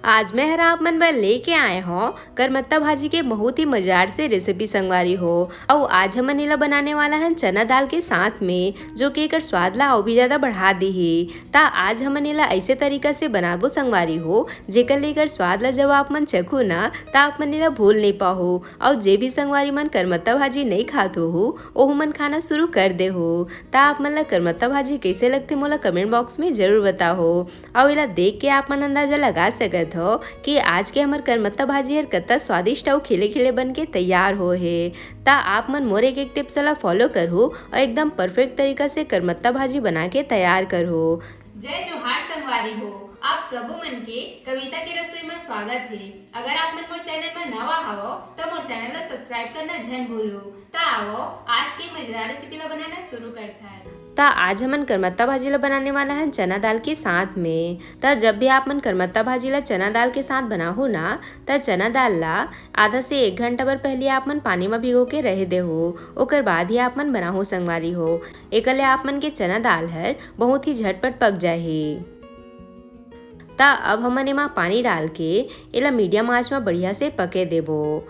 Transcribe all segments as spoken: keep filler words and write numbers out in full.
आज मैं हर आप मन बर लेके आए हौं करमत्ता भाजी के बहुत ही मजेदार से रेसिपी संगवारी हो। अउ आज हमन एला बनाने वाला हन चना दाल के साथ में, जो कि एकर स्वाद ला अउ भी ज्यादा बढ़ा देही। त आज हमन एला ऐसे तरीका से बनाबो संगवारी हो, जेकर ले एकर स्वाद ला जब आप मन चखहू ना, त आप मन एला भूल नहीं पाहू। अउ जे भी संगवारी मन करमत्ता भाजी नहीं खात होहू, ओहू मन खाना शुरू कर देहू। त आप मन ला करमत्ता भाजी कैसे लगथे, मोला कमेंट बॉक्स में जरूर बताहू। अउ एला देख के आप मन अंदाजा लगा सकत हो कि आज के हमर करमत्ता भाजी हर कत्ता स्वादिष्ट अउ खिले खिले बन के तैयार हो हे। त आप मन मोर एक एक टिप्स ला फॉलो करहू अउ एकदम परफेक्ट तरीका से करमत्ता भाजी बना के तैयार करहू। जय जोहार संगवारी हो, आप सबो मन के कविता के रसोई में स्वागत हे। अगर आप मन मोर चैनल में नवा हवो, त मोर चैनल ला सब्सक्राइब करना झन भूलू। त आवो, आज के मजेदार रेसिपी ला बनाना शुरू करथन। त आज हमन करमत्ता भाजी ला बनाने वाला हन चना दाल के साथ में। त जब भी आप मन करमत्ता भाजी ला चना दाल के साथ बनाहू ना, त चना दाल ला आधा से एक घंटा बर पहले आप मन पानी में भिगो के रह देहू, ओकर बाद ही आप मन बनाहू संगवारी हो। एकर ले आप मन के चना दाल हर बहुत ही झटपट पक जाही। त अब हमन एमा पानी डाल के एला मीडियम आंच में बढ़िया से पके देबो।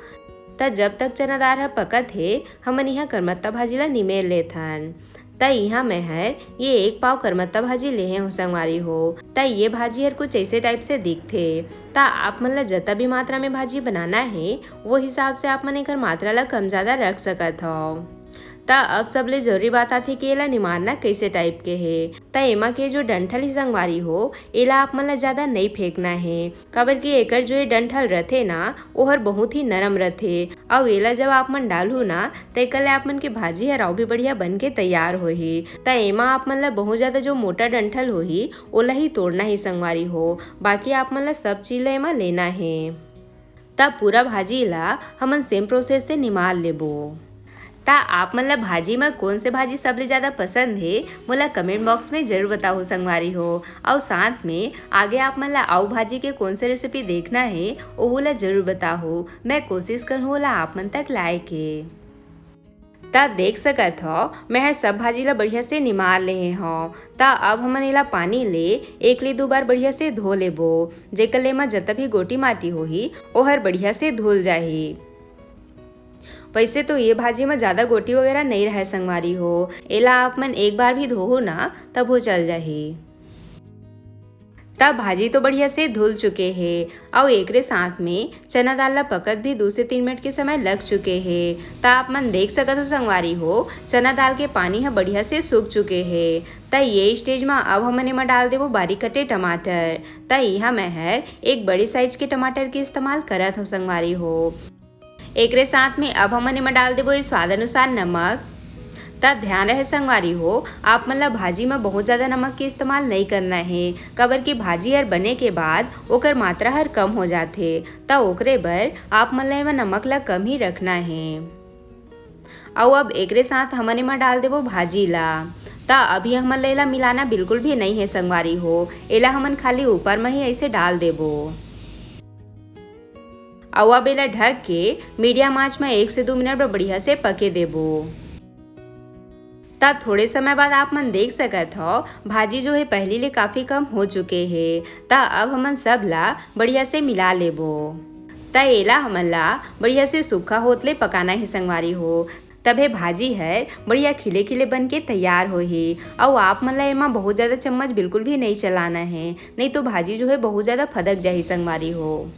त जब तक चना दाल ह पकत हे, हमन इहाँ करमत्ता भाजी ला निमेर लेथन। त इहाँ मैं हर ये एक पाव करमत्ता भाजी लेहे हों संगवारी हो। त ये भाजी हर कुछ ऐसे टाइप से दिखथे। त आप मन ला जता भी मात्रा में भाजी बनाना हे, वो हिसाब से आप मन एकर मात्रा ला कम ज्यादा रख सकत हव। त अब सबले जरूरी बात आथे कि एला निमारना कैसे टाइप के हे। त एमा के जो डंठल ही संगवारी हो, एला आप मन ला ज्यादा नई फेंकना हे, काबर कि एकर जो ये डंठल रथे ना, ओहर बहुत ही नरम रथे। अउ एला जब आप मन डालहू ना, त एकर ले आप मन के भाजी हर अउ भी बढ़िया बन के तैयार होही। त एमा आप मन ला बहुत ज्यादा जो मोटा डंठल होही, ओला ही तोड़ना ही संगवारी हो, बाकी आप मन ला सब चीज ला एमा लेना हे। त पूरा भाजी ला हमन सेम प्रोसेस से निमार लेबो। त आप मन ला भाजी म कौन से भाजी सबले ज्यादा पसंद हे, मोला कमेंट बॉक्स में जरूर बताहू संगवारी हो। अउ साथ में आगे आप मन ला अउ भाजी के कौन से रेसिपी देखना हे, ओहू ला जरूर बताहू। मैं कोशिश करहूँ ओला आप मन तक लाए के। त देख सकत हव, मैं हर सब भाजी ला बढ़िया से निमार लेहे हव। त अब हमन एला पानी ले एक ले दू बार बढ़िया से धो लेबो, जेकर ले एमा जतना भी गोटी माटी होही, ओहर बढ़िया से धुल जाही। वैसे तो ये भाजी म ज्यादा गोटी वगैरह नई रहय संगवारी हो, एला आप मन एक बार भी धोहू ना, तब वो चल जाही। त भाजी तो बढ़िया से धुल चुके हे, अउ एकरे साथ में चना दाल ला पकत भी दू से तीन मिनट के समय लग चुके हे। त आप मन देख सकत हो संगवारी हो, चना दाल के पानी ह बढ़िया से सूख चुके हे। त ये स्टेज म अब हमन एमा डाल देबो बारीक कटे टमाटर। त इहाँ मैं हर एक बड़ी साइज के टमाटर के इस्तेमाल करत हो संगवारी हो। एकरे साथ में अब हमन एमा डाल देबो ये स्वाद अनुसार नमक। त ध्यान रहे संगवारी हो, आप मन ला भाजी म बहुत ज्यादा नमक के इस्तेमाल नई करना हे, काबर कि भाजी हर बने के बाद ओकर मात्रा हर कम हो जाथे। त ओकरे बर आप मन ला एमा नमक ला कम ही रखना हे। अउ अब एकरे साथ हमन एमा डाल देबो भाजी ला। त अभी हमन ला एला मिलाना बिल्कुल भी नई हे संगवारी हो, एला हमन खाली ऊपर म ही ऐसे डाल देबो। अउ अब एला ढक के मीडियम आंच म एक से दू मिनट बर बढ़िया से पके देबो। त थोड़े समय बाद आप मन देख सकत हव, भाजी जो हे पहली ले काफी कम हो चुके हे। त अब हमन सब ला बढ़िया से मिला लेबो। त एला हमन ला बढ़िया से सूखा होत ले पकाना हे संगवारी हो, तभे भाजी हर बढ़िया खिले खिले बन के तैयार होही। अउ आप मन ला एमा बहुत ज्यादा चम्मच बिल्कुल भी नई चलाना हे, नई तो भाजी जो हे बहुत ज्यादा फदक जाही संगवारी हो।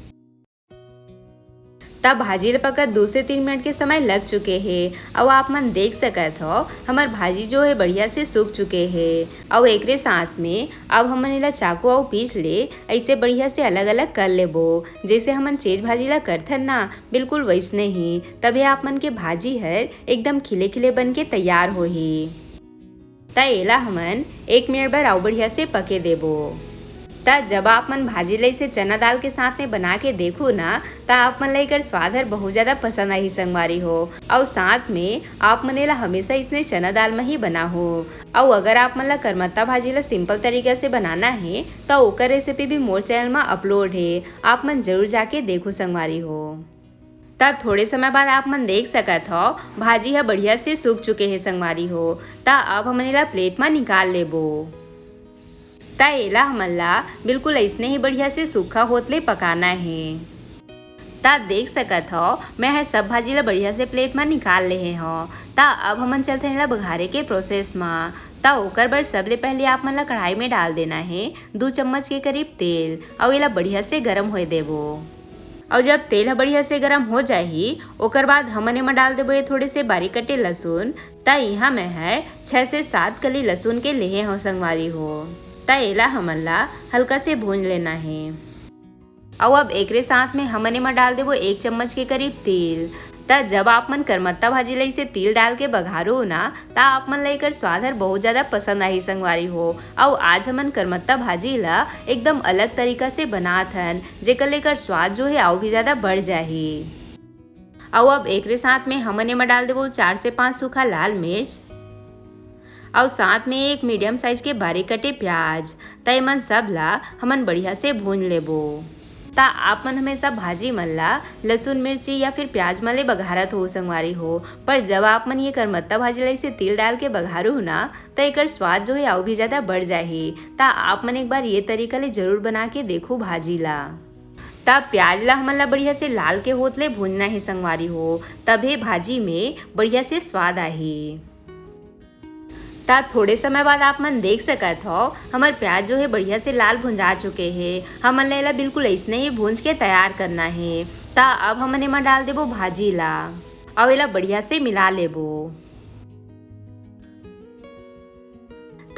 त भाजी ल पकत दू से तीन मिनट के समय लग चुके हे। अउ आप मन देख सकत हव, हमर भाजी जो हे बढ़िया से सूख चुके हे। अउ एकरे साथ में अब हमन एला चाकू अउ पीस ले ऐसे बढ़िया से अलग-अलग कर लेबो। जैसे हमन चेज भाजी ला करथन ना, बिल्कुल वैसने ही। तभे आप मन के भाजी हर एकदम खिले-खिले बन के तैयार होही। त एला हमन एक मिनट बर अउ बढ़िया से पके देबो। त जब आप मन भाजी ला इसे चना दाल के साथ में बना के देखो ना, त आप मन ला एकर स्वाद हर बहुत ज्यादा पसंद आही संगवारी हो। अउ साथ में आप मन एला हमेशा इसने चना दाल म ही बनाहो। अउ अगर आप मन ला करमत्ता भाजी ला सिंपल तरीका से बनाना हे, त ओकर रेसिपी भी मोर चैनल म अपलोड हे, आप मन जरूर जाके देखो संगवारी हो। त थोड़े समय बाद आप मन देख सकत हव, भाजी ह बढ़िया से सूख चुके हे संगवारी हो। त अब हमन एला प्लेट म निकाल लेबो। त एला हमन ला बिल्कुल अइसने ही बढ़िया से सूखा होत ले पकाना हे। त देख सकत हव, मैं ह सब भाजी ला बढ़िया से plate म निकाल लेहे हव। त अब हमन चलथन एला बघारे के process म। त ओकर बर सबले पहले आप मन ला कढ़ाई में डाल देना हे दू चम्मच के करीब तेल, अउ एला बढ़िया से गरम होए देबो। अउ जब तेल ह बढ़िया से गरम हो जाही, ओकर बाद हमन एमा डाल देबो ये थोड़े से बारीक कटे लहसुन। त इहाँ मैं ह छह से सात कली लहसुन के लेहे हव संगवारी हो। त एला हमन ला हल्का से भूंज लेना हे। अउ अब एकरे साथ में हमन एमा डाल देबो एक चम्मच के करीब तिल। त जब आप मन करमत्ता भाजी ला इसे तिल डाल के बघारो ना, त आप मन ला एकर स्वाद हर बहुत ज्यादा पसंद आही संगवारी हो। अउ आज हमन करमत्ता भाजी ला एकदम अलग तरीका से बनात हन, जेकर ले एकर स्वाद जो हे अउ भी ज्यादा बढ़ जाही। अउ अब एकरे साथ में हमन एमा डाल देबो चार से पांच सूखा लाल मिर्च, अउ साथ में एक medium size के बारीक कटे प्याज। त एमन सब ला हमन बढ़िया से भूंज लेबो। त आप मन हमेशा भाजी मन ला लहसुन, मिर्ची या फिर प्याज मन ले बघारत हो संगवारी हो, पर जब आप मन ये करमत्ता भाजी ला इसे तिल डाल के बघारू ना, त एकर स्वाद जो हे अउ भी ज्यादा बढ़ जाही। त आप मन एक बार ये तरीका ले जरूर बना के देखो भाजी ला। त प्याज ला हमन ला बढ़िया से लाल के होत ले भूंजना हे संगवारी हो, तभे भाजी में बढ़िया से स्वाद आही। त थोड़े समय बाद आप मन देख सकत हव, हमर प्याज जो हे बढ़िया से लाल भुंजा चुके हे। हमन ला एला बिल्कुल अइसने ही भूंज के तैयार करना हे। त अब हमन एमा डाल देबो भाजी ला, अउ एला बढ़िया से मिला लेबो।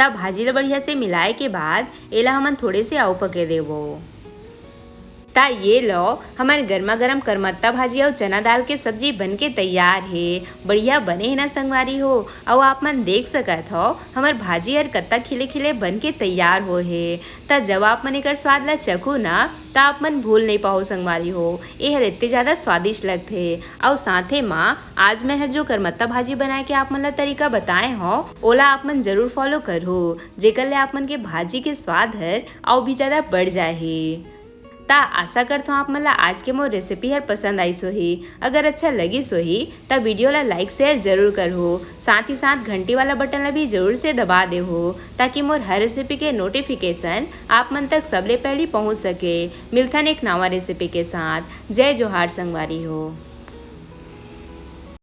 त भाजी ला बढ़िया से मिलाए के बाद एला हमन थोड़े से अउ पके देबो। त ये लो, हमर गर्मा गर्म करमत्ता भाजी अउ चना दाल के सब्जी बन के तैयार हे। बढ़िया बने हे ना संगवारी हो? अउ आप मन देख सकत हव, हमर भाजी हर कत्ता खिले खिले बन के तैयार हो हे। त जब आप मन एकर स्वाद ला चखू ना, त आप मन भूल नइ पाहू संगवारी हो, ए हर एत्ते ज्यादा स्वादिष्ट लगथे। अउ साथे मा आज मैं हर जो करमत्ता भाजी बनाए के आप मन ला तरीका बताए हव, ओला आप मन जरूर follow करहू, जेकर ले आप मन के भाजी के स्वाद हर अउ भी ज्यादा बढ़ जाही। त आशा करथव आप मन ला आज के मोर recipe हर पसंद आइस होही। अगर अच्छा लगिस होही, त video ला like share जरूर करहू। साथ ही साथ घंटी वाला button ला भी जरूर से दबा देहू, ताकि मोर हर recipe के notification आप मन तक सबले पहली पहुंच सके। मिलथन एक नवा recipe के साथ। जय जोहार संगवारी हो।